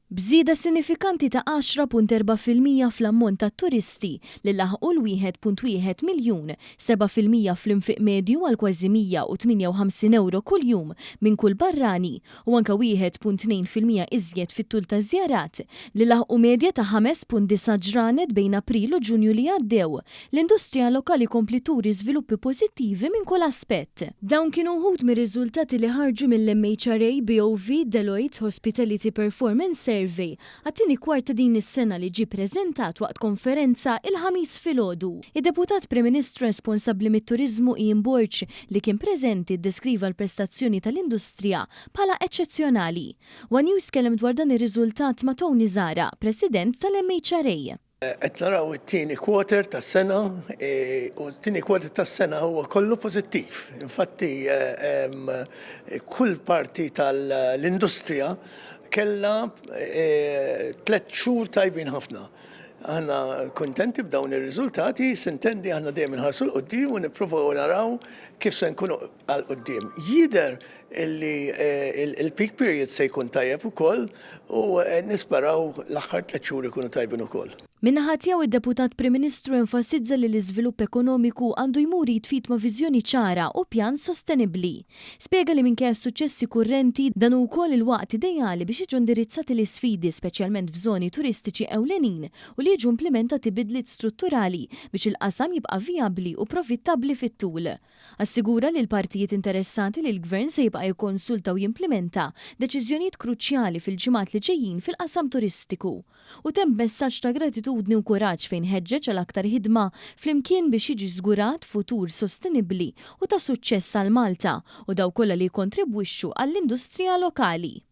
B'żieda sinifikanti ta' 10.4% fl-ammont ta' turisti li laħqu l-1.1 miljun, 7% fl-infiq medju għal kważi €158 kuljum minn kull barrani u anke 1.2% iżjed fit-tul ta' żjarat li laħqu medja ta' 5.9 ġranet bejn April u Ġunju li għaddew, l-industrija lokali kompliet turi żviluppi pożittivi minn kull aspett. Dawn kienu wħud mir-riżultati li ħarġu mill-MHRA BOV Deloitte Hospitality Performance Survey għat-tieni kwart ta' din is-sena li ġie ppreżentat waqt konferenza il-Ħamis filgħodu. Id-Deputat Prim Ministru responsabbli mit-Turiżmu Ian Borg li kien preżenti ddeskriva l-prestazzjoni tal-industrija bħala eċċezzjonali. One News tkellem dwar dan ir-riżultat ma' Tony Zahra, President tal-MHRA. Qed naraw it-tieni quarter tas-sena u t-tieni quarter tas-sena huwa kollu pożittiv. Infatti kull parti tal-industrija kellha tlett xhur tajbin ħafna. Aħna kuntenti b'dawn ir-riżultati, sintendi aħna dejjem inħarsu 'l quddiem u nippruvaw naraw kif se nkunu għal quddiem. Jidher illi il-peak period se jkun tajjeb ukoll u nisperaw l-aħħar tlett xhur ikunu tajbin ukoll. Min-naħa tiegħu id-Deputat Prim Ministru enfasizza li l-iżvilupp ekonomiku għandu jmur id f'id ma' viżjoni ċara u pjan sostenibbli. Spjega li minkejja s-suċċessi kurrenti, dan hu wkoll il-waqt ideali biex jiġu indirizzati l-isfidi speċjalment f'żoni turistiċi ewlenin u li jiġu implimentati bidliet strutturali biex il-qasam jibqa' vijabbli u profittabbli fit-tul. Assigura lill-partijiet interessati li l-Gvern se jibqa' jikkonsulta u jimplimenta deċiżjonijiet kruċjali fil-ġimgħat li ġejjin fil-qasam turistiku. U temm b'messaġġ ta' gratitudni u kuraġġ fejn ħeġġeġ għal aktar ħidma flimkien biex jiġi żgurat futur sostenibbli u ta' suċċess għal Malta u dawk kollha li jikkontribwixxu għall-industrija lokali.